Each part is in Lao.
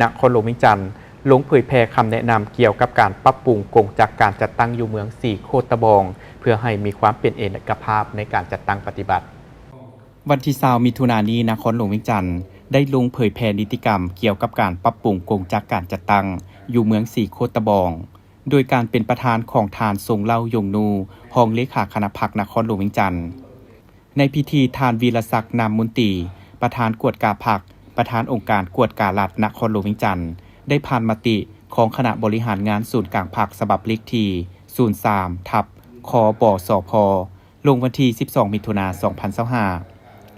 ນະຄອນຫຼວງວຽງຈັນ ລົງເຜີຍແຜ່ຄຳແນະນຳກ່ຽວກັບການປັບປຸງກົງຈັກການຈັດຕັ້ງຢູ່ເມືອງສີໂຄດຕະບອງ ເພື່ອໃຫ້ມີຄວາມເປັນເອກະພາບໃນການຈັດຕັ້ງປະຕິບັດ. ວັນທີຊາວ ມິຖຸນານີ້ ນະຄອນຫຼວງວຽງຈັນ ໄດ້ລົງເຜີຍແຜ່ນິຕິກຳກ່ຽວກັບການປັບປຸງກົງຈັກການຈັດຕັ້ງຢູ່ເມືອງສີໂຄດຕະບອງ ໂດຍການເປັນປະທານຂອງທ່ານ ຊົງເລົ່າ ຢົງນູ ຮອງເລຂາຄະນະພັກນະຄອນຫຼວງວຽງຈັນ. ໃນພິທີ ທ່ານ ວີລະສັກ ນາມມົນຕີ ປະທານກວດກາພັກ, ປະທານອົງການກວດກາລັດນະຄອນຫຼວງວຽງຈັນ ໄດ້ຜ່ານມະຕິຂອງຄະນະບໍລິຫານງານສູນກາງພັກ ສະບັບເລກທີ ສູນສາມ ທັບ ຄບສພ ລົງວັນທີ ສິບສອງ ມິຖຸນາ ສອງພັນຊາວຫ້າ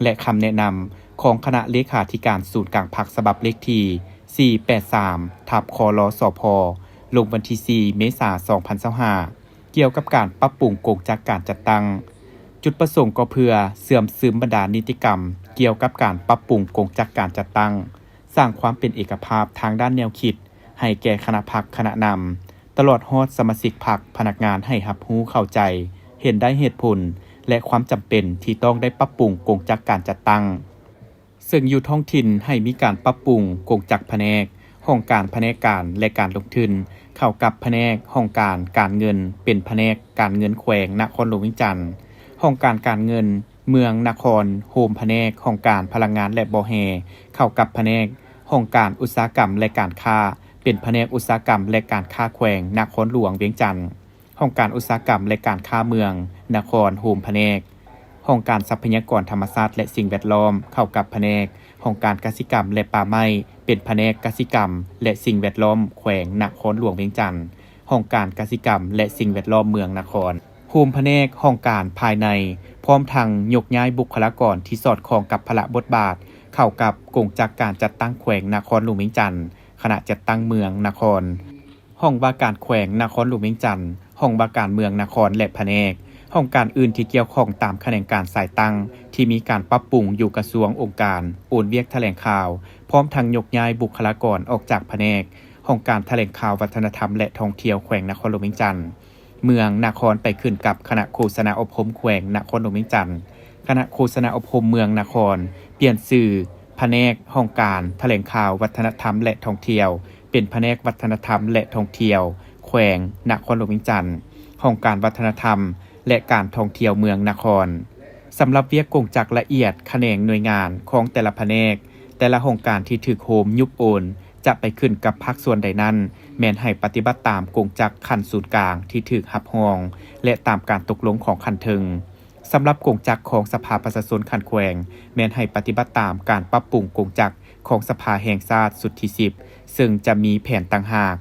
ແລະ ຄຳແນະນຳຂອງຄະນະເລຂາທິການສູນກາງພັກ ສະບັບເລກທີ ສີ່ແປດສາມ ທັບ ຄລສພ ລົງວັນທີ ສີ່ ເມສາ ສອງພັນຊາວຫ້າ ກ່ຽວກັບການປັບປຸງກົງຈັກການຈັດຕັ້ງ. ຈຸດປະສົງກໍເພື່ອເຊື່ອມຊຶມບັນດານິຕິກຳກ່ຽວກັບການປັບປຸງກົງຈັກການຈັດຕັ້ງ, ສ້າງຄວາມເປັນເອກະພາບທາງດ້ານແນວຄິດໃຫ້ແກ່ຄະນະພັກ, ຄະນະນຳ, ຕະຫຼອດຮອດສະມາຊິກພັກ, ພະນັກງານໃຫ້ຮັບຮູ້ເຂົ້າໃຈ, ເຫັນໄດ້ເຫດຜົນ ແລະ ຄວາມຈຳເປັນທີ່ຕ້ອງໄດ້ປັບປຸງກົງຈັກການຈັດຕັ້ງ. ເຊິ່ງຢູ່ທ້ອງຖິ່ນໃຫ້ມີການປັບປຸງກົງຈັກພະແນກ, ຫ້ອງການພະແນກການ ແລະ ການລົງທຶນ ເຂົ້າກັບພະແນກຫ້ອງການການເງິນ ເປັນພະແນກການເງິນແຂວງນະຄອນຫຼວງວຽງຈັນ, ຫ້ອງການການເງິນເມືອງນະຄອນ ໂຮມພະແນກຫ້ອງການພະລັງງານ ແລະ ບໍ່ແຮ່ ເຂົ້າກັບພະແນກຫ້ອງການອຸດສາຫະກຳ ແລະ ການຄ້າ ເປັນພະແນກອຸດສາຫະກຳ ແລະ ການຄ້າແຂວງນະຄອນຫຼວງວຽງຈັນ. ຫ້ອງການອຸດສາຫະກຳ ແລະ ການຄ້າເມືອງນະຄອນ ໂຮມພະແນກ, ຫ້ອງການຊັບພະຍາກອນທຳມະຊາດ ແລະ ສິ່ງແວດລ້ອມ ເຂົ້າກັບພະແນກ ຫ້ອງການກະສິກຳ ແລະ ປ່າໄມ້ ເປັນພະແນກກະສິກຳ ແລະ ສິ່ງແວດລ້ອມ ແຂວງນະຄອນຫຼວງວຽງຈັນ, ຫ້ອງການກະສິກຳ ແລະ ສິ່ງແວດລ້ອມເມືອງນະຄອນ ໂຮມພະແນກຫ້ອງການພາຍໃນ, ພ້ອມທັງຍົກຍ້າຍບຸກຄະລາກອນທີ່ສອດຄ່ອງກັບພາລະບົດບາດ ເຂົ້າກັບກົງຈັກການຈັດຕັ້ງແຂວງນະຄອນຫຼວງວຽງຈັນ, ຄະນະຈັດຕັ້ງເມືອງນະຄອນ, ຫ້ອງວ່າການແຂວງນະຄອນຫຼວງວຽງຈັນ, ຫ້ອງວ່າການເມືອງນະຄອນ ແລະ ພະແນກ, ຫ້ອງການອື່ນທີ່ກ່ຽວຂ້ອງຕາມຂະແໜງການສາຍຕັ້ງທີ່ມີການປັບປຸງຢູ່ກະຊວງ, ອົງການ, ໂອນວຽກຖະແຫຼງຂ່າວ, ພ້ອມທັງຍົກຍ້າຍບຸກຄະລາກອນອອກຈາກພະແນກ, ຫ້ອງການຖະແຫຼງຂ່າວ, ວັດທະນະທຳ ແລະ ທ່ອງທ່ຽວແຂວງນະຄອນຫຼວງວຽງຈັນ, ເມືອງນະຄອນ ໄປຂຶ້ນກັບຄະນະໂຄສະນາອົບຮົມແຂວງນະຄອນຫຼວງວຽງຈັນ, ຄະນະໂຄສະນາອົບຮົມເມືອງນະຄອນ ປ່ຽນຊື່ ພະແນກຫ້ອງການຖະແຫຼງຂ່າວ, ວັດທະນະທຳ ແລະ ທ່ອງທ່ຽວ ເປັນພະແນກວັດທະນະທຳ ແລະ ທ່ອງທ່ຽວ ແຂວງນະຄອນຫຼວງວຽງຈັນ, ຫ້ອງການວັດທະນະທຳ ແລະ ການທ່ອງທ່ຽວເມືອງນະຄອນ. ສຳລັບວຽກກົງຈັກລະອຽດຂະແໜງໜ່ວຍງານຂອງແຕ່ລະພະແນກ, ແຕ່ລະຫ້ອງການທີ່ຖືກໂຮມຍຸບໂອນ ຈະໄປຂຶ້ນກັບພາກສ່ວນໃດນັ້ນ, ແມ່ນໃຫ້ປະຕິບັດຕາມກົງຈັກຂັ້ນສູນກາງທີ່ຖືກຮັບຮອງ ແລະ ຕາມການຕົກລົງຂອງຂັ້ນເທິງ. ສຳລັບກົງຈັກຂອງສະພາປະຊາຊົນຂັ້ນແຂວງ ແມ່ນໃຫ້ປະຕິບັດຕາມການປັບປຸງກົງຈັກຂອງສະພາແຫ່ງຊາດຊຸດທີສິບ ເຊິ່ງຈະມີແຜນຕ່າງຫາກ